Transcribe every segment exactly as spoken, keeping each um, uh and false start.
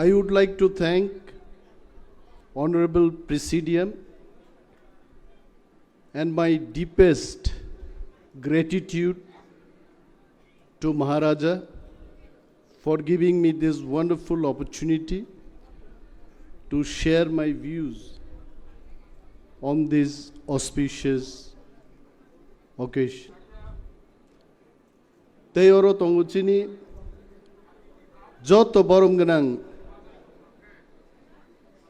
I would like to thank Honorable Presidium and my deepest gratitude to Maharaja for giving me this wonderful opportunity to share my views on this auspicious occasion. Tei oro tongo chini joto borom gwnang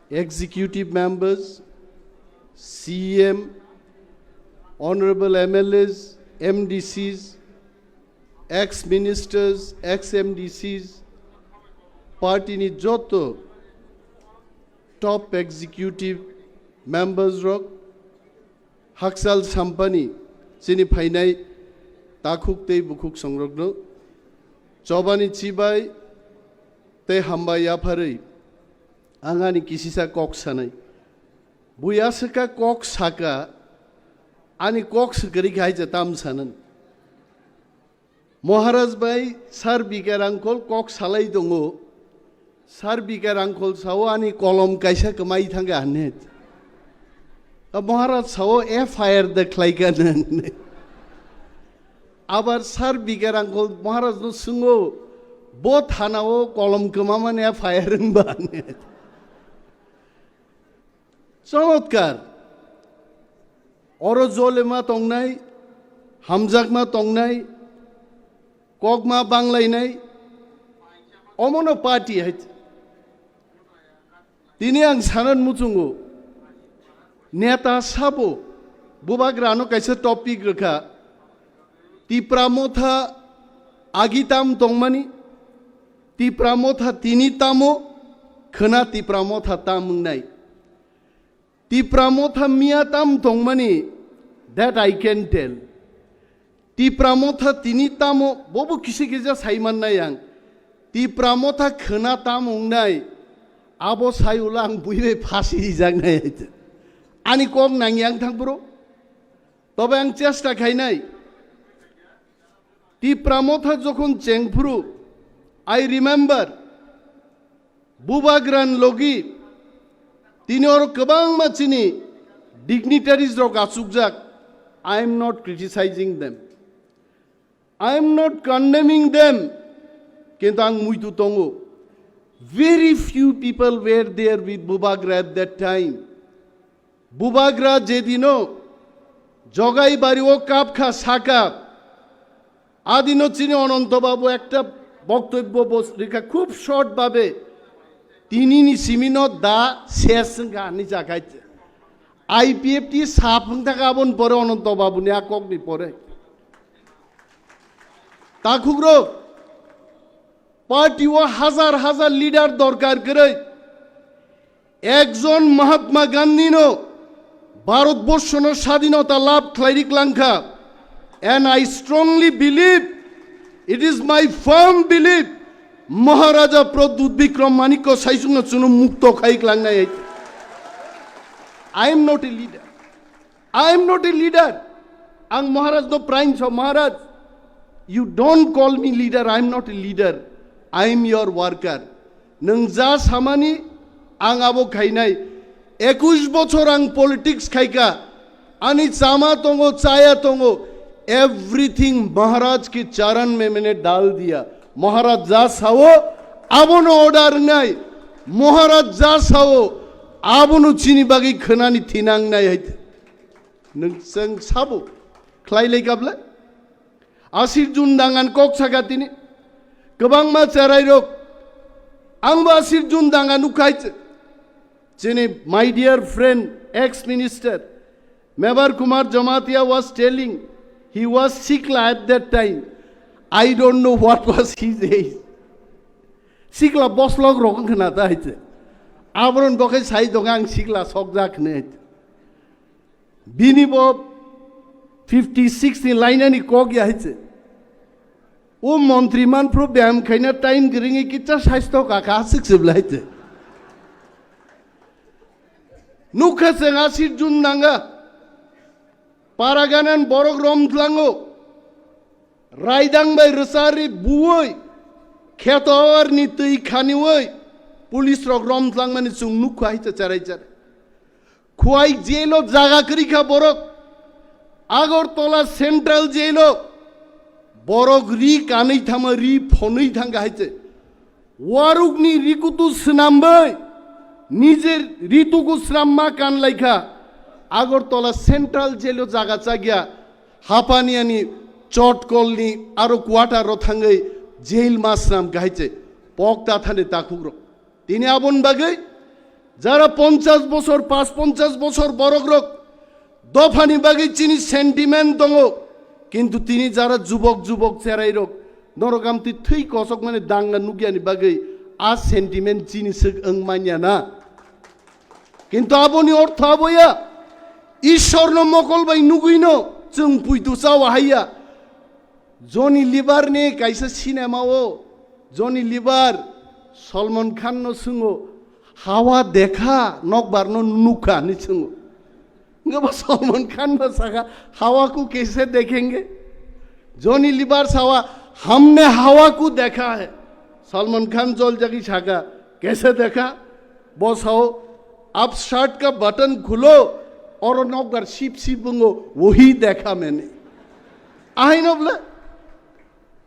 executive members, C E M, honorable M L As, M D Cs, ex ministers, ex M D Cs, party ni joto top executive members rok, hakchal sampani chini phainai takhuk tei bukhuk songrokno chobani chibai tei hambai yapharwi ang ani kisisa kok sanai. Buya swka kok saka, ani kok swkari khai je tam sanan. Maharaj bai Sir B K Rangkhol kok salai tongo. Sir B K Rangkhol sao ani kolom kaisa kwmai thangkha hwnwi. A Maharaj sao F I R de khlaikha hwnwi. Abar Sir B K Rangkhol Maharaj no swngo, bo thanao kolom kwmamani F I R wngba hwnwi. Chomotkar. Oro jolema tongnai, hamjakma tongnai, kokma banglainai, omono party hai. Tini ang sanan muchungo, neta sabo, bubagrano kaisa topic rwkha, Tipra motha agi tam tongmani, Tipra motha tini tamo, khwna Tipra motha tam wngnai. Tipra motha miya tam tongmani, that I can tell. Tipra motha tini tamo, bobo kisi kisa saiman nai ang. Tipra motha khwna tam wngnai, abo sai ulo ang buibai phasi rijaknai. Ani kok nang yang thang bro. Tobe ang chesta khainai. Tipra motha jokhon chengphuru, I remember, Bubagrani logi tini oro kwbangma chini dignitaries rok achukjak. I am not criticizing them. I am not condemning them. Kintu ang muitu tongo. Very few people were there with Bubagra at that time. Bubagra jedino Jogai bari o kapkha saka, adino chini Ononto Babu ekta boktobbo bos-, rikha khub short babe. Tinini simino da ses wngkha ani jakai. I P F T sap wngthaka aboni pore Ononto Babuni a kokni pore. Takhukrok, party o hazar hazar leader dorkar kwrwi. Ekjon Mahatma Gandhino Bharatborshono sadhinota labh khlai riklangkha. And I strongly believe, it is my firm belief, Maharaja Pradyut Bikram Manikya Saisungno chwngno mukto khai klangnai. I am not a leader. I am not a leader. Ang Maharaj no praing so, Maharaj, you don't call me leader. I am not a leader. I am your worker. Nwng ja samani ang abo khainai. Ekush bochor ang politics khaika. Ani chama tongo, chaya tongo. Everything Maharaj ki charan mein maine dal diya. Maharaj ja sao, abono order nai. Maharaj ja sao, abono chini bagwi khwnani thinang nai hai. Nwng chwng sabo khlai lai kabla? Asir Jun dangan kok saka tini. Kwbangma cherai rok. Angbo Asir Jun dangan ukhai. Chini my dear friend, ex minister, Mebar Kumar Jamatia was telling, he was sikla at that time. I don't know what was his age. Sikla boslok rok wngkha na ta hai. Aboron bokhai sai dong ang sikla sokjak ne. Bini bo fifty six ni lainani kok ya hai. O montri manphru beyam khaina time gringi kitsa saisto kaka asik siblai te. Nukha cheng Asir Jun nanga. Paraganan borok rom tlango. Raidang bai rwchari buoi. Kheto awarni twi khanioi. Police rok rom tlangmani chwng nukha hai se cherai cherai. Khwai jail o jaga kwrwi kha borok. Agartala Central Jail o borok ri kanwi thangma ri phonwi thangkha hai se. Warukni rikutu swnambai, nijer rituku swnamma kanlaikha. Agartala Central Jail o jaga chagya, Hapaniani chotkolni aro quarter o thangwi jail ma swnamkha hai se. Pok ta thani takhukrok. Tini aboni bagwi jara ponchash bosor, pas ponchash bosor borokrok dophani bagwi chini sentiment tongo, kintu tini jara jubok jubok cherairok norok amtwi thwi kosokmani danga nukyani bagwi a sentiment chini swk wng manya na. Kintu aboni ortho aboya, Ishorno mokol bai nugwino chwng puitu chawa haiya. Johnny Lever ni kaisa cinema o Johnny Lever Salman Khan no swngo, "Hawa dekha, nokbar no nukha?" hinwi swngo. Hwnkhe bo Salman Khan bo sakha, "Hawa ko kaise dekhenge?" Johnny Lever sawa, "Hamne hawa ko dekha hai." Salman Khan joljagwi sakha, "Kaise dekha?" Bo sao, "Ab shirt ka button khulo, oro nokbar sip sip wngo, wohi dekha maine." Ahaino bole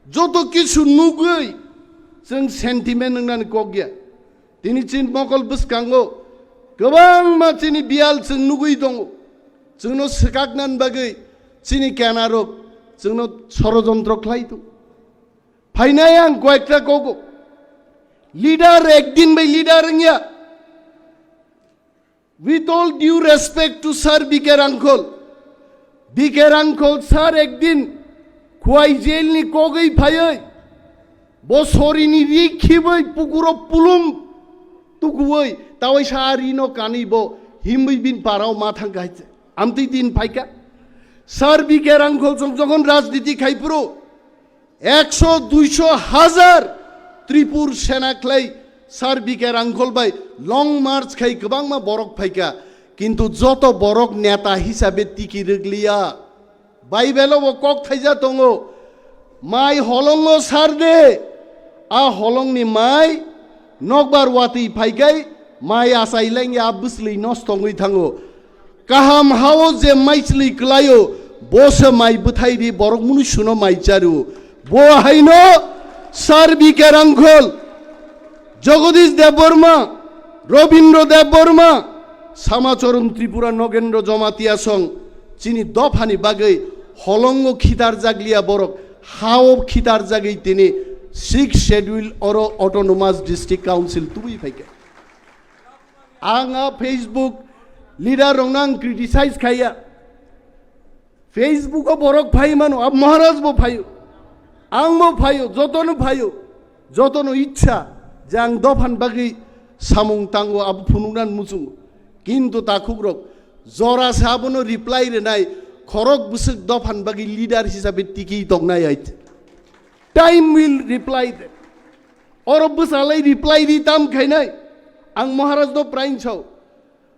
joto kisu nugwi chwng sentiment wngnani kok ya. Tini chini mokol bwskango kwbangma chini biyal chwng nugwi tongo. Chwngno swkaknani bagwi chini kenarok chwngno sorojontro khlai tongo. Phainai ang koyekta kogo. Leader ekdin bai leader wngya. With all due respect to Sir B K Rangkhol, B K Rangkhol sir ekdin Khwai jail ni kogwi phaiwi, bo sorini ri khibwi pukuro pulung tukuwi, tawai sa a rino kanwi bo himwi bin parao ma thangkha hai se. Amtwi din phaikha. Sir B K Rangkhol chwng jokhon rajniti khaiphuru, ekso, duiso, hajar Tripur sena khlai Sir B K Rangkhol bai long march khai kwbangma borok phaikha, kintu joto borok neta hisabe tiki rwgliya. Bible o bo kok thaija tongo, "Mai holongo sar de, a holongni mai nokbar watwi phaikai mai achai lengya, a bwsli nosto wngwi thango." Kaham hao je maichlwi kwlaio, bo se mai bwthai ri borok mwnwi suno mai charu. Bo haino Sir B K Rangkhol, Jagadish Debbarma, Rabindra Debbarma, Samacharan Tripura, Nagendra Jamatia song chini dophani bagwi holongo khitar jakliya borok, hao khitar jagwi tini Sixth Schedule oro Autonomous District Council tubui phaikha. Ang a Facebook leader rokno ang criticize khaiya. Facebook o borok phai mano, a Maharaj bo phaio, ang bo phaio, jotono phaio, jotono ichha je ang dophan bagwi samung tango, abo phunuknani muchungo. Kintu takhuk rok jora se abono reply rwnai, khorok bwswk dophan bagwi leader hisabe tiki tongnai hai. Time will reply them. Oro bwsalai reply ri tam khainai. Ang Maharaj no prain sao.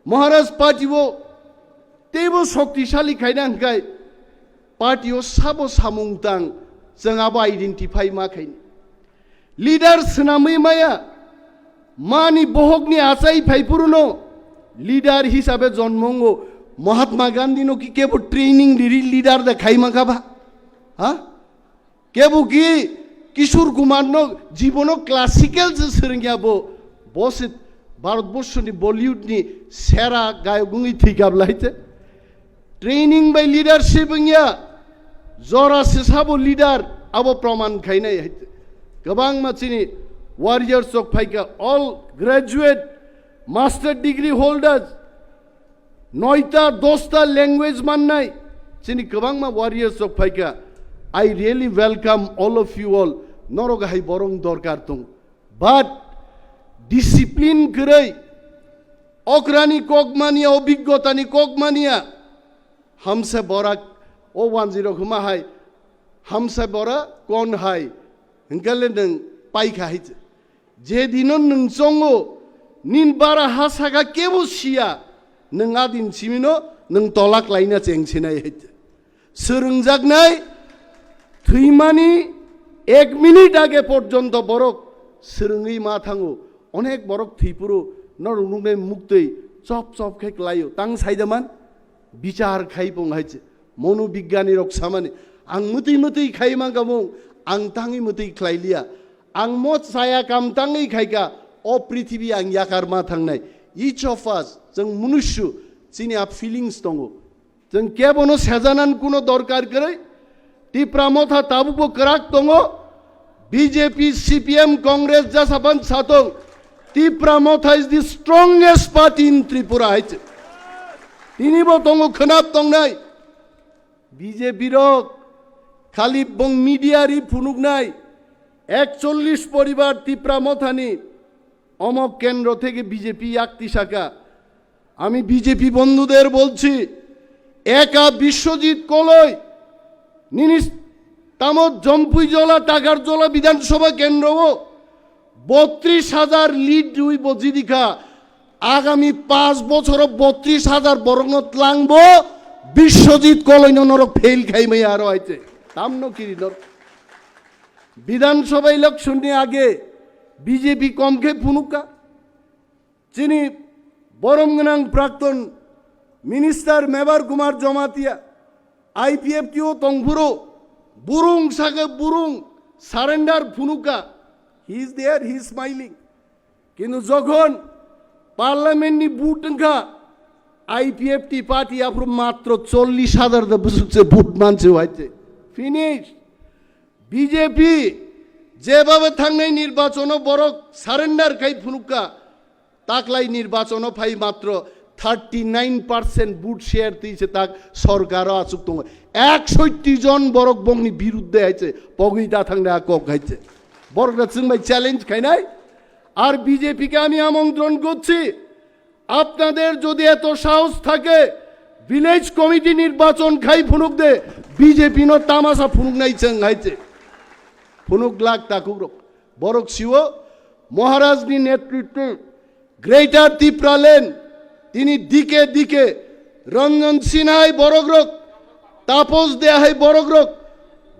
Maharaj party o teibo shoktisali khaina hwnkhe party o sabo samung tang chwng abo identify ma khaini. Leader swnamwi maya mani bohokni achai phaiphuru no leader hisabe jonmo wngo. Mahatma Gandhi no ki kebo training riri leader da khaima kha ba? Ha? Kebo ki Kishore Kumar no jibono classical se swrwngya bo, bo se Bharatborsho ni Bollywood ni sera gayok wngwi thwikha bwlai te. Training bai leadership wngya, jora se sabo leader abo proman khainai hai te. Kwbangma chini warriors rok phaikha, all graduate, master degree holders, noita, dosta language mannai chini kwbangma warriors rok phaikha. I really welcome all of you all. Norok hai borong dorkar tong. But discipline kwrwi, okrani kok mania, obiggotani kok mania, hamse bora o wanjwi rok hwma hai, hamse bora kon hai, hwnkhe le nwng paikha hai se. Je dino nwng chongo, nin bara ha saka kebo siya, nwng a din simino nwng tolak laina chengsinai hai. Swrwngjaknai thwimani ek minute age porjonto borok swrwngwi ma thango. Onek borok thwipuru norok nuknai muktwi chop chop khe klaio. Tang saidaman bichar khai pung hai se. Mono bigyani rok samani. Ang mwtwi mwtwi khai mangka mung, ang tangwi mwtwi khlai liya. Ang mo chaya kam tangwi khaika, o prithibi ang yakar ma thangnai. Each of us, chwng munusyu, chini a feelings tongo. Chwng kebono sejanan kuno dorkar kwrwi. Tipra Motha tabukbo kwrak tongo. B J P, C P M, Congress jasapan satong. Tipra Motha is the strongest party in Tripura hai se. Tinibo tongo khwnap tongnai. B J P rok khali bong media ri phunuknai. Ekchollish poribar Tipra Mothani omok kendro theke B J P yakti saka. আমি বিজেপি বন্ধুদের বলছি, একা বিশ্বজিৎ কলই নিনিস তামত জম্পুইজলা, টাকারজলা বিধানসভা কেন্দ্রও বত্রিশ হাজার লিড উই বজিদিকা। আগামী পাঁচ বছর বত্রিশ হাজার বরং ত্লাংবো। বিশ্বজিৎ কলইন নরক ফেল খাইমাই আরো আইতে। তামনো কিরি নর বিধানসভা ইলেকশননি আগে বিজেপি কমকে ফুনুকা। Chini borom gwnang prakton minister Mebar Kumar Jamatia, I P F T o tongphuru, burung sake burung surrender phunuka. He is there, he is smiling. Kintu jokhon parliament ni vote wngkha, I P F T party aphuru matro chollish hajar da bwswk se vote manse waite. Finish. B J P jebhabe thangnai nirbachono borok surrender khai phunukka, taklai nirbachono phai matro thirty nine percent vote share twi se tak sorkaro achuk tongo. Eksotti jon borok bongni birudde hai se pogwi da thangnai a kok hai se. Borok da chwng bai challenge khainai. Ar B J P ke ami amontron korchi, আপনাদের যদি এত সাহস থাকে, village committee নির্বাচন খাই ফুনুক দে, BJP no তামাশা ফুনুক নাই চেং হাইছে। ফুনুক লাগ তাকুক রক। বরক সিও মহারাজনি নেতৃত্বে গ্রেটার ত্রিপুরাল্যান্ড, তিনি দিকে দিকে রঞ্জন সিনহাই বরক রক, তাপস দেহাই বরক rock,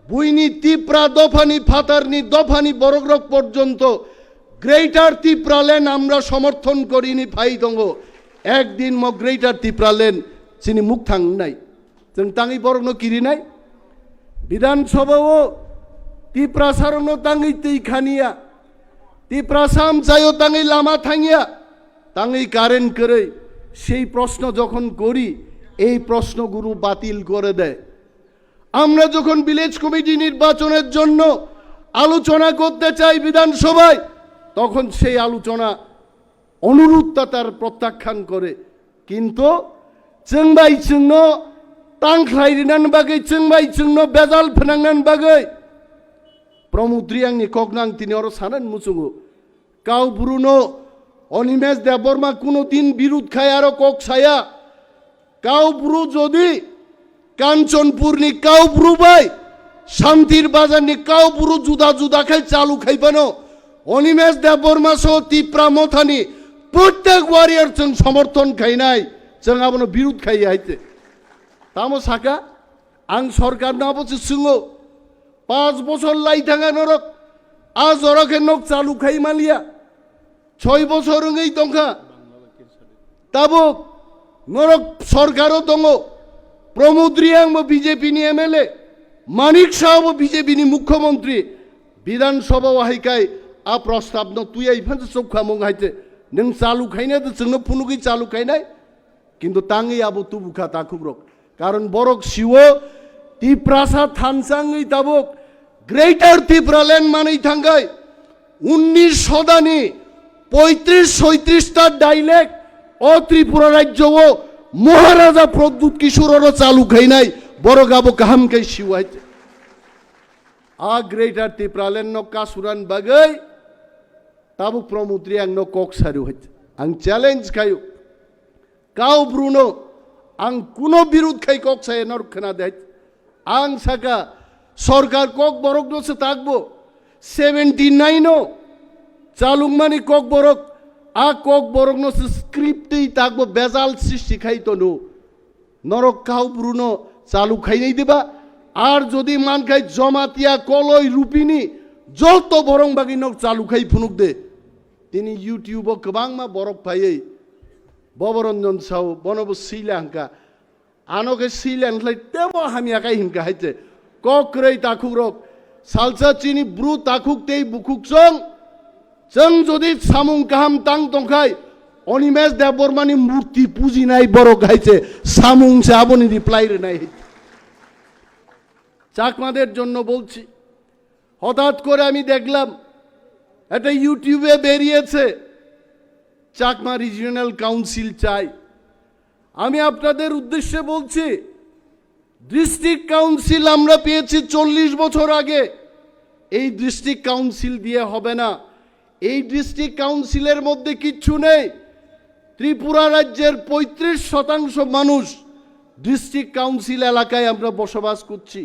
buini Tipra dophani phatarni dophani borokrok porjonto Greater Tipraland amra somorthon korini phai tongo. Ekdin mo Greater Tipraland chini mukthang wngnai. Chwng tangwi borokno kirinai. Bidhan Sabha o Tiprasarokno tangwi twi khaniya. Tiprasa amchaio tangwi lama thangya. Tangwi current kwrwi. Sei proshno jokhon kori, ei proshno guru batil kore de. আমরা যখন village committee নির্বাচনের জন্য আলোচনা করতে চাই বিধানসভায়, তখন সেই আলোচনা অনুরোধটা তার প্রত্যাখ্যান করে। কিন্তু chwng bai chwngno tangkhlai rinani bagwi, chwng bai chwngno bejal phnangnani bagwi Pramod Reangni kokno ang tini oro sanani muchungo. Kau Bruno, Animesh Debbarma kuno din birud khai aro kok saya. Kau Bru jodi Kanchanpurni Kau Bru bai Shantir Bazarni Kau Bru juda juda khai chalu khai phano, Animesh Debbarma so Tipra Mothani prottek warrior chwng somorthon khainai, chwng abono birud khai haite. Tamo saka, ang sorkarno abo se swungo, panch bochor lai thanga norok, a jora khe nok chalu khai maliya. Choi bochor wngwi tongkha. Tabuk norok sorkaro tongo. Pramod Reang bo B J P ni M L A, Manik Saha bo B J P ni mukhyamantri. Bidhan Sabha o hai kai a prostab no tuyai phan chukha mung hai te. Nwng chalu khaina de chwngno phunugwi chalu khainai. Kintu tangwi abo tubu kha takhukrok. Karon borok siwo Tiprasa thansa wngwi tabuk Greater Tipraland manwi thangkhai. Unnish shodani poitrish soitrish ta dialect o Tripura rajyo o Maharaja Pradyut Kishore oro chalu khainai borok abo kaham khai siwai. A Greater Tipraland no kasuran bagwi tabuk Pramod Reang no kok saru hai. Ang challenge khayu. Kau Bruno, ang kuno birud khai kok saya nor khna de. Ang saka sorkar kok borok no se takbo. Seventy nine o chalungmani kok borok, a kok borok no se script tei takbo bejal sristi khai tono. Norok Kau Bruno chalu khainai diba? Ar jodi man khai Jamatia, Koloi, Rupini joto borong bagwi nok chalu khai phunuk de. Tini YouTube o kwbangma borok phaiwi Boboranjan sao, bono bo swila hwnkha. Ano khe swila hwnkhlai tebo hamya khai hwnkha hai se. Kok kwrwi takhukrok. Salsa chini bru takhuk tei bukhuk chwng. Chwng jodi samung kaham tang tongkhai, Animesh Debbarmani murti pujinai borok hai se samung se aboni reply rwnai hai. চাকমাদের জন্য বলছি। হঠাৎ করে আমি দেখলাম একটা YouTube-এ বেরিয়েছে চাকমা রিজিওনাল কাউন্সিল চাই। আমি আপনাদের উদ্দেশ্যে বলছি, ডিস্ট্রিক্ট কাউন্সিল আমরা পেয়েছি চল্লিশ বছর আগে, এই ডিস্ট্রিক্ট কাউন্সিল দিয়ে হবে না। এই ডিস্ট্রিক্ট কাউন্সিলের মধ্যে কিচ্ছু নেই। ত্রিপুরা রাজ্যের পঁয়ত্রিশ শতাংশ মানুষ ডিস্ট্রিক্ট কাউন্সিল এলাকায় আমরা বসবাস করছি।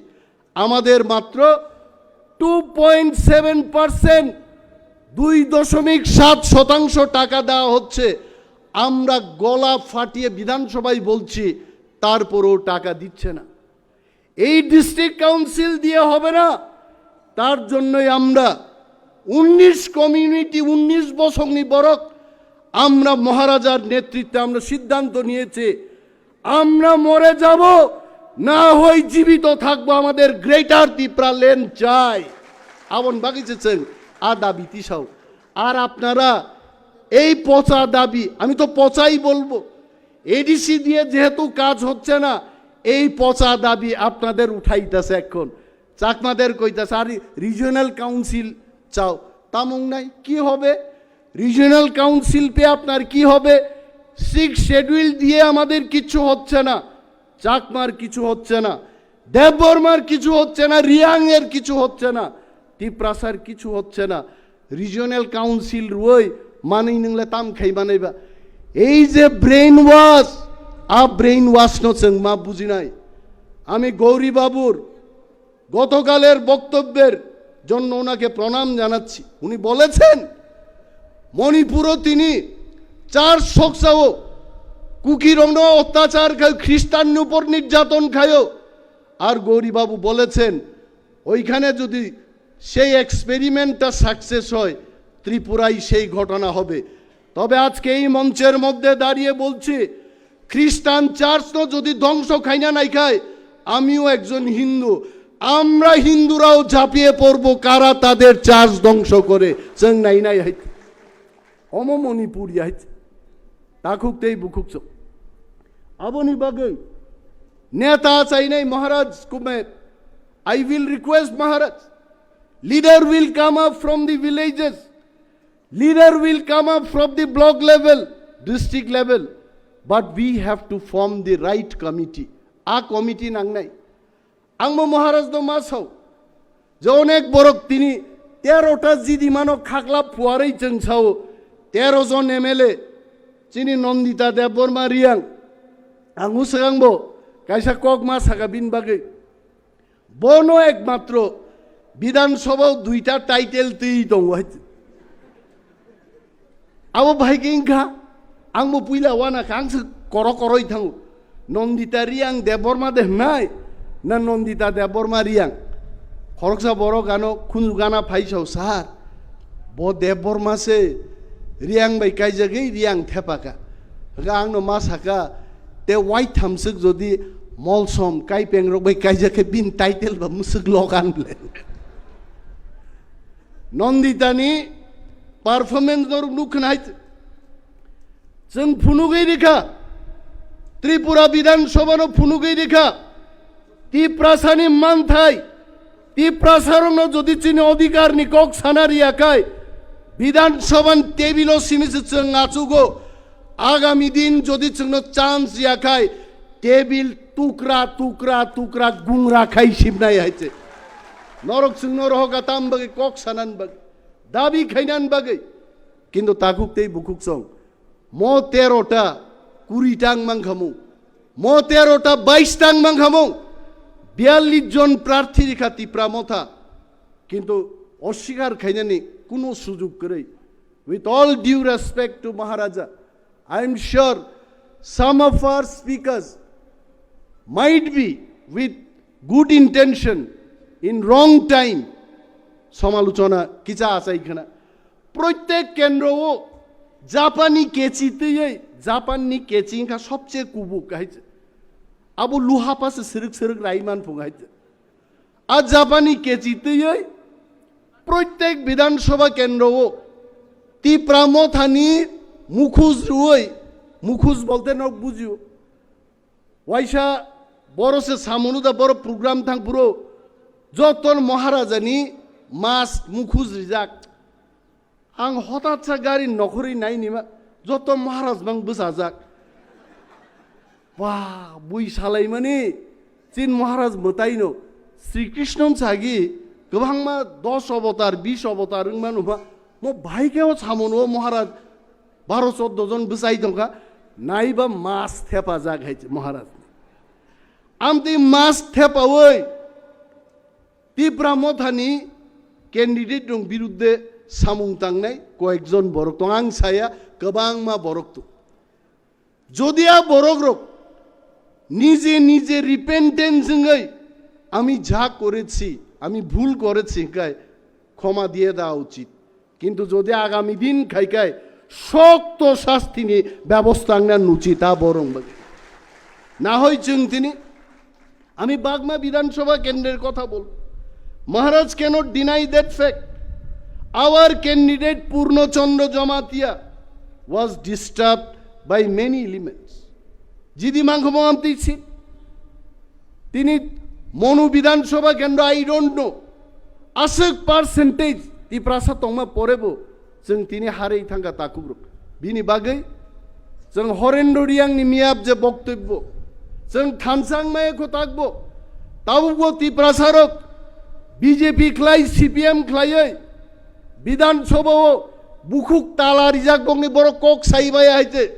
আমাদের মাত্র টু পয়েন্ট সেভেন পার্সেন্ট, দুই দশমিক সাত শতাংশ টাকা দেওয়া হচ্ছে। আমরা গলা ফাটিয়ে বিধানসভায় বলছি, তারপরেও টাকা দিচ্ছে না। এই ডিস্ট্রিক্ট কাউন্সিল দিয়ে হবে না। তার জন্যই আমরা উনিশ কমিউনিটি, উনিশ বসংনি বরক আমরা মহারাজার নেতৃত্বে আমরা সিদ্ধান্ত নিয়েছি, আমরা মরে যাব, না হয় জীবিত থাকবো, আমাদের গ্রেটার তিপ্রা ল্যান্ড চাই। Aboni bagwi se chwng a dabi tisao. Ar apnara ei pocha dabi, ami to pochai bolbo, ADC দিয়ে যেহেতু কাজ হচ্ছে না, এই পচা দাবি আপনাদের উঠাইতেছে এখন। চাকমাদের কইতাছে, আর রিজিওনাল কাউন্সিল চাও, তামুং নাই, কি হবে? রিজিওনাল কাউন্সিল পেয়ে আপনার কি হবে? সিক্স শিডিউল দিয়ে আমাদের কিছু হচ্ছে না, চাকমার কিছু হচ্ছে না, দেববর্মার কিছু হচ্ছে না, রিয়াং এর কিছু হচ্ছে না, তিপ্রাসার কিছু হচ্ছে না। রিজিওনাল কাউন্সিল রুই মানি নংলে তাম খাই বানাইবা। এই যে ব্রেইন ওয়াশ, আ brainwash no chwng ma bujinai. আমি গৌরী বাবুর গতকালের বক্তব্যের জন্য ওনাকে প্রণাম জানাচ্ছি। উনি বলেছেন, মণিপুরও তিনি চার্চ সকসাও কুকিরংনো অত্যাচার খায়, খ্রিস্টান উপর নির্যাতন খায়। আর গৌরী বাবু বলেছেন, ওইখানে যদি সেই এক্সপেরিমেন্টটা সাকসেস হয়, ত্রিপুরায় সেই ঘটনা হবে। তবে আজকে এই মঞ্চের মধ্যে দাঁড়িয়ে বলছি, খ্রিস্টান চার্চ তো যদি ধ্বংস খাইনা নাই খায়, আমিও একজন হিন্দু, আমরা হিন্দুরাও ঝাঁপিয়ে পড়বো কারা তাদের চার্চ ধ্বংস করে। Chwng nai nai hai. Omo Manipur ya hai. Takhuk tei bukhuk chwng. Aboni bagwi neta chainai Maharaj Kumer. I will request Maharaj, leader will come up from the villages. Leader will come up from the block level, district level, but we have to form the right committee. A committee nangnai. Ang bo Maharaj no ma sao, je onek borok tini tero ta jidima no khakla phuarwi chwng sao, tero jon M L A, chini Nandita Debbarma Reang. Ang swkang bo kaisa kok ma saka bini bagwi. Bono ekmatro Bidhan Sabha o duita title twi tongo hai. Abo bahai khe wngkha, ang bo puila wana kha, ang se koro koroi thango. Nandita Reang Debbarma de hwnai, na Nandita Debbarma Reang? Khoroksa borok ano khunju gana phai sao, "Sir, bo Debbarma se Reang bai kaijagwi Reang thepaka." Hwnkhe ang no ma saka, "Te waitham swk jodi Molsom Kaipeng rok bai kaijak khe bini title ba mwswk logan ble." Nandita ni performance norok nukha nai. Chwng phunugwi rikha, Tripura Bidhan Sabha no phunugwi rikha, Tiprasani manthai, Tiprasarokno jodi chini odhikarni kok sana riyakhai, Bidhan Sabhan table o simi se chwng achugo, agami din jodi chwngno chance riyakhai, table tukra, tukra, tukra, gungra khai sibnai hai se. Norok chwngno rohoka tam bagwi kok sanan bagwi, dabi khainan bagwi. Kintu takhuk tei bukhuk chwng. Mo tero ta kuri ta wng mankha mung. Mo tero ta bais ta wng mankha mung. Biyallis jon prarthi rikha Tipra Motha. Kintu oswikar khainani kuno sujuk kwrwi. With all due respect to Maharaja, I am sure some of our speakers might be with good intention in wrong time somalochona kicha achai khna. Proitek kendro o Japani kechi twiwi, Japanni kechi wngkha sobche kubuk hai se. Abo luha pase sirwk sirwk rai man phung hai se. A Japani kechi twiwi proitek Bidhan Sabha kendro o Tipra Mothani mukhus rwui, mukhus bolte nok bujio. Waisa boro se samunu da boro program thang phuru joton Maharajani mask mukhus rijak. Ang hotat sa gari nokhorwi nainima joto Maharaj bang bwsajak. Ba, bui salaimani chin Maharaj mwtaino Sri Krishna sagi kwbangma dos avatar, bis avatar wngmano ba. Mo bahai khe o samung o Maharaj baro choddo jon bwsai tongkha, naiba mask thepajak hai se Maharaj. Amtwi mask thepawi Tipra Mothani candidate rok birudde samung tangnai koyekjon borok tong, ang saya kwbangma borok tong. Jodi a borok rok nije nije repentance wngwi ami ja korechi, ami bhul korechi hwnkhe khoma diye da uchit. Kintu jodi agami din khai khai sokto sastini bebosta wngna nuchi ta borok bagwi. Nahoi chwng tini Ami Bagma Bidhan Sabha kendrer kotha bol. Maharaj cannot deny that fact. Our candidate Purno Chandra Jamatia was disturbed by many elements. Jidi mangkhomo amtwi si. Tini Monu Bidhan Sabha kendro, I don't know. Aswk percentage Tiprasa tongma porebo chwng tini harwi thangkha takukrok. Bini bagwi chwng Horendra Reangni miyap je boktobbo, chwng thansa wngmaya kho takbo, tabukbo Tiprasarok B J P khlai, C P M khlaiwi Bidhan Sabha o bukhuk tala rijak bokni borok kok sai maya hai se.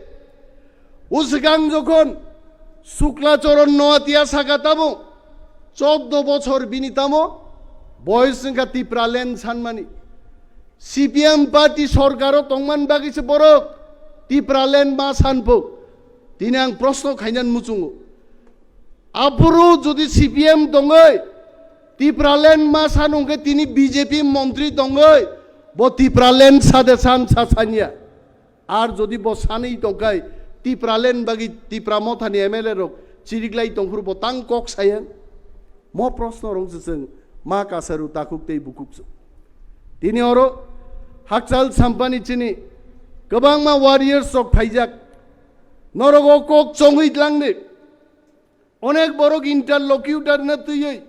O swkang jokhon Sukla Charan Noatia saka tamo choddo bochor bini tamo boyos wngkha Tipraland sanmani. C P M party sorkaro tongman bagwi se borok Tipraland ma sanpho. Tini ang proshno khainan muchungo. Aphuru jodi C P M tongwi Tipraland ma san hwnkhe tini B J P montri tongwi bo Tipraland sade san sa sanya. Ar jodi bo sanwi tongkhai, Tipraland bagwi Tipra Mothani M L A rok chiriklai tongphuru bo tang kok sayang? Mo proshno rok se chwng ma kasaru takhuk tei bukhuk se. Tini oro hakchal sampani chini kwbangma warriors rok phaijak. Norok o kok chongwi tlangni. Onek borok interlocutor no twiwi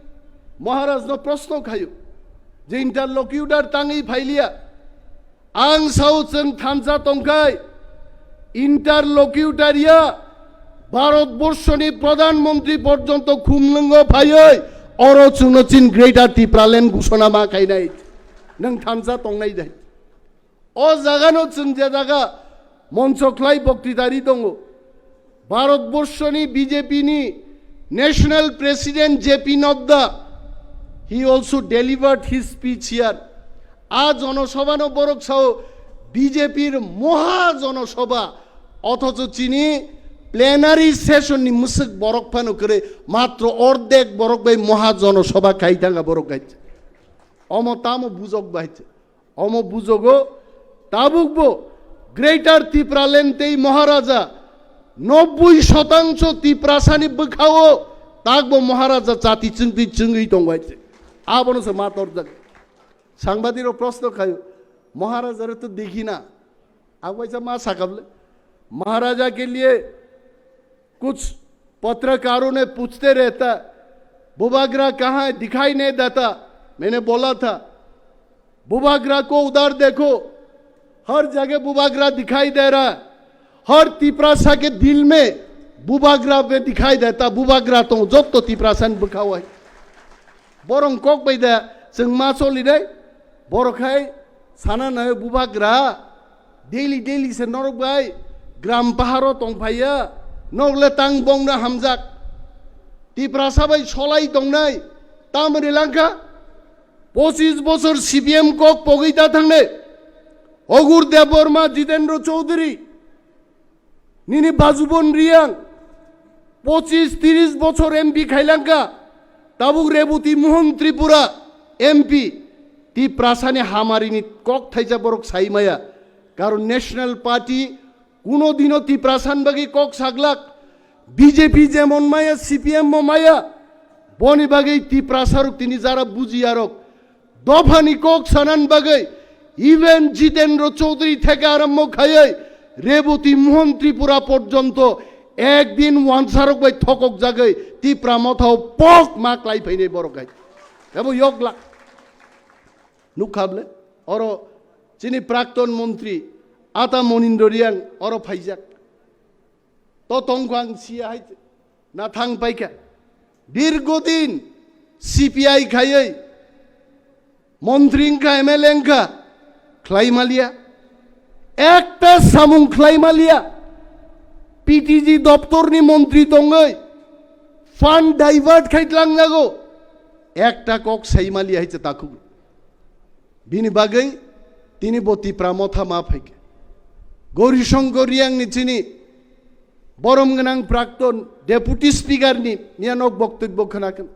Maharaj no proshno khayo je interlocutor tangwi phailiya. Ang sao chwng thansa tongkhai interlocutor ya Bharat borshoni Pradhan Mantri porjonto khumlwngo phaiwi oro chwngno chin Greater Tipraland gusona ma khainai. Nwng thansa tongnai dai? O jagano chwng je jaga moncho khlai boktitari tongo, Bharat borshoni B J P ni National President J P Nadda, he also delivered his speech here. A jonosabhano borok sao B J P r moha jonosabha, othocho chini plenary session ni mwswk borok phano kwrwi, matro ordek borok bai moha jonosabha khai thanga borok hai. Omo tamo bujok bai. Omo bujogo tabukbo Greater Tipraland tei Maharaja nobboi shotangso Tiprasani bwkhao takbo Maharaja chati chwngtwi chwngwi tongbai se. Abono se ma torjak. Sangbadirok proshno khaio, "Maharajare to dekhi na." Agwaisa ma sakable, "Maharaja ke liye kuch patrakaron ne puchte rehta, bubagra kahan hai, dikhai nahi deta?" Maine bola tha, "Bubagra ko udhar dekho, har jagah bubagra dikhai de raha hai, har Tiprasa ke dil mein bubagra bhi dikhai deta, bubagra tong jotto Tiprasa ni bwkhao hai." Borok kok bai da chwng ma choli dai, borok hai sana nai bubagra daily daily se norok bai gram paharo tong phaiya, nok le tang bongna hamjak. Tiprasa bai solai tongnai, tamoni langkha, pochis bochor C P M kok pogwi ta thangne, Ogur Debbarma, Jitendra Chaudhary, nini Bajubon Reang, pochis tiris bochor M P khailangkha, tabuk Reboti Mohan Tripura M P, Tiprasani hamarini kok thaisa borok sai maya. Karon National Party kuno dino Tiprasan bagwi kok saglak. B J P jemon maya, C P M mo maya. Boni bagwi Tiprasarok tini jara bujiyarok. Dophani kok sanan bagwi even Jitendra Chaudhary theke arombo khaiwi Reboti Mohan Tripura porjonto ekdin wansarok bai thokok jagwi Tipra Mothao pok ma klai phainai borok hai. Ebo yokla. Nukha bole? Oro chini prakton montri Ata Monindra Riyang oro phaijak. To tongkho ang siya hai na thang paikha. Dirgodin C P I khaiwi montri wngkha, M L A wngkha, khlai maliya. Ekta samung khlai maliya. P T G doptorni montri tongwi fund divert khai tlangjago. Ekta kok sai maliya hai se takhuk. Bini bagwi tini bo Tipra Motha ma phaikha. Gauri Shankar Riyangni chini borom gwnang prakton Deputy Speaker ni miyanok boktobbo khwnakhwna.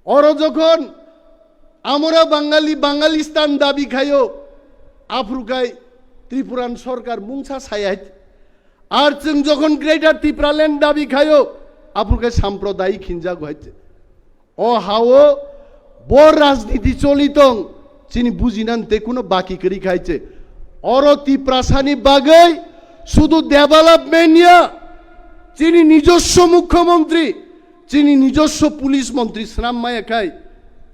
Oro jokhon amora Bangali, Bangalistan dabi khayo, aphrukai Tripuran sorkar mungsa saya hai. Ar chwng jokhon Greater Tipraland dabi khayo, aphrukai sampradayik hinjago hai. O hao bo rajniti choli tong, chini bujinan te kuno baki kwrwi khai che. Oro Tiprasani bagwi sudu development ya, chini nijoswo mukhyamantri, chini nijoswo police montri swnam maya khai.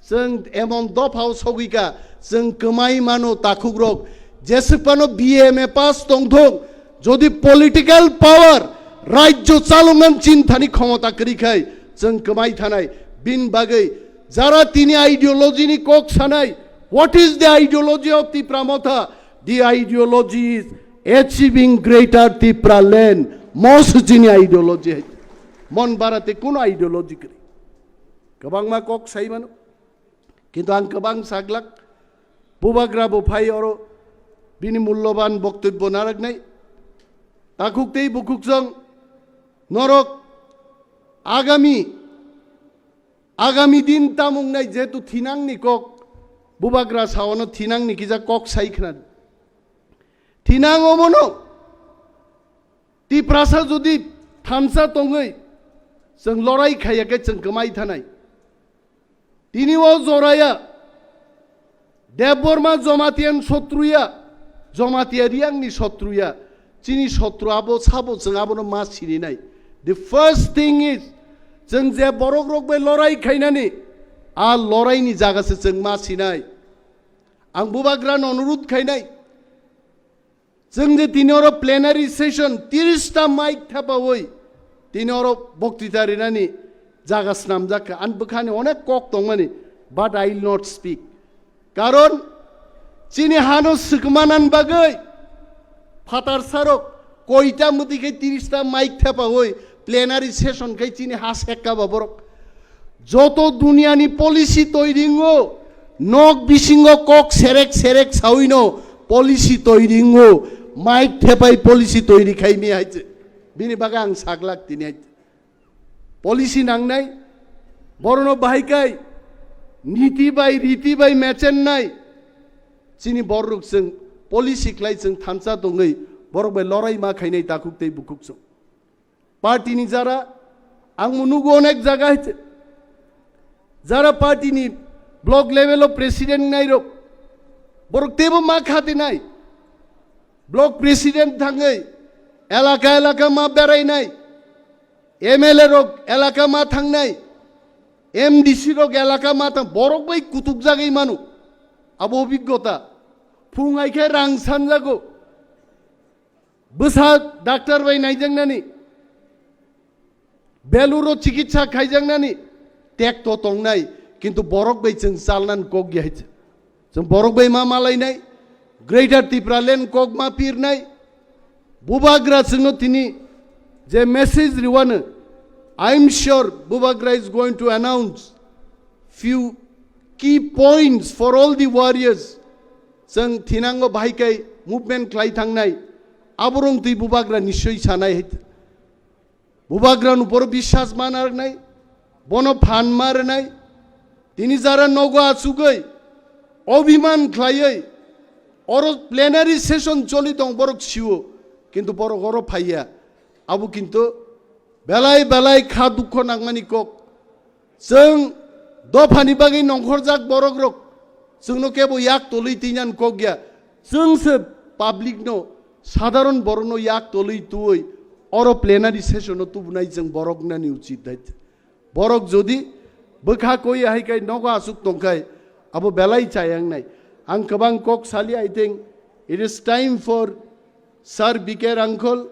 Chwng emon dophao sogwi ka, chwng kwmai mano takhukrok, jeswk phano B A M A pass tongthok, jodi political power, rajyo chaloknani chinthani khomota kwrwi khai chwng kwmai thanai. Bini bagwi jara tini ideology ni kok sanai, what is the ideology of Tipra Motha? The ideology is achieving Greater Tipraland. Most chini ideology hai. Mon bara te kuno ideology kwrwi. Kwbangma kok sai mano. Kintu ang kwbang saglak, bubagra bo phai oro bini mulloban boktobbo narwknai. Takhuk tei bukhuk chwng norok agami, agami din tamung nai, jehetu thinangni kok, bubagra saono thinangni kisa kok sai khna. Thinang omono Tiprasa jodi thansa tongwi chwng lorai khaiya khe chwng kwmai thanai. Tini o joraya Debbarma Jamatian sotruya, Jamatia Riyangni sotruya, chini sotru abo sabo chwng abono ma sininai. The first thing is, chwng je borok rok bai lorai khainani, a loraini jaga se chwng ma sinai. Ang bubagrano onurudh khainai, chwng je tini oro plenary session tiris ta mic thepawi tini oro boktita rinani jaga snamjak kha. Ani bwkhani onek kok tongmani, but I will not speak. Karon chini hano swkmanan bagwi phatar sarok koita mwtwi khe tiris ta mic thepawi plenary session khai chini ha sekka ba borok. Joto duniyani policy toiringo, nok bisingo kok serek serek sawino policy toiringo, mic thepai policy toiri khaimi hai se. Bini bagwi ang saglak tini hai. Policy nangnai, borono bahai kai, niti bai, riti bai mechennai. Chini borok chwng policy khlai chwng thansa tongwi, borok bai lorai ma khainai takhuk tei bukhuk chwng. Party ni jara, ang mo nugo onek jaga hai se. Jara party ni block level o president nai rok, borok tebo ma khati nai. Block president thangwi elaka elaka ma berai nai. M L A rok elaka ma thangnai, M D C rok elaka ma thang, borok bai kutuk jagwi manu. Abo obiggota. Phung hai khe rang sanjago. Bwsa doctor bai naijaknani, beluro chikitsa khaijaknani, tekto tongnai, kintu borok bai chwng chalnan kok ya hai. Chwng borok bai ma malainai, Greater Tipraland kok ma pirnai, bubagra chwngno tini je message riwano, I am sure bubagra is going to announce few key points for all the warriors. Chwng thinango bahai kai movement khlai thangnai, aborong twi bubagra nischoi sanai hai. Bubagra nuporo biswas ma narwknai, bono phan ma rwnai. Tini jara nogo achugwi Obhiman khlaiwi oro plenary session choli tong borok sio, kintu borok oro phaiya. Abo kintu belai belai kha dukho nangmani kok. Chwng dophani bagwi nongkhorjak borok rok, chwngno kebo yak tolwi twinan kok ya. Chwng se public no, sadharon borokno yak tolwi tuwi oro plenary session o tubunai chwng borok nani uchit dai. Borok jodi bwkha koi hai kai nogo asuk tongkhai, abo belai chayang nai. Ang kwbang kok sali, I think it is time for Sir B K Rangkhol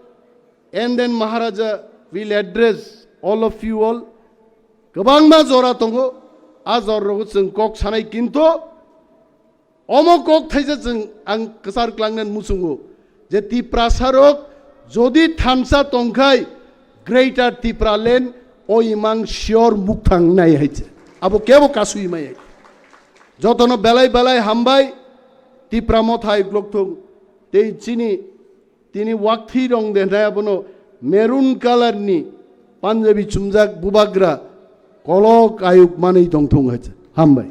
and then Maharaja will address all of you all. Kwbangma jora tongo, a jora rogo chwng kok sanai, kintu omo kok thaisa chwng ang kwchar klangnani muchungo je Tiprasa rok jodi thansa tongkhai Greater Tipraland o imang sure mukthang nai hai se. Abo kebo kasui mai hai. Jotono belai belai hambai, Tipra Motha uklok thung tei chini tini wakthi rong de nai abono maroon color ni Punjabi chumjak bubagra kolok ayuk manwi tong thung hai se. Hambai.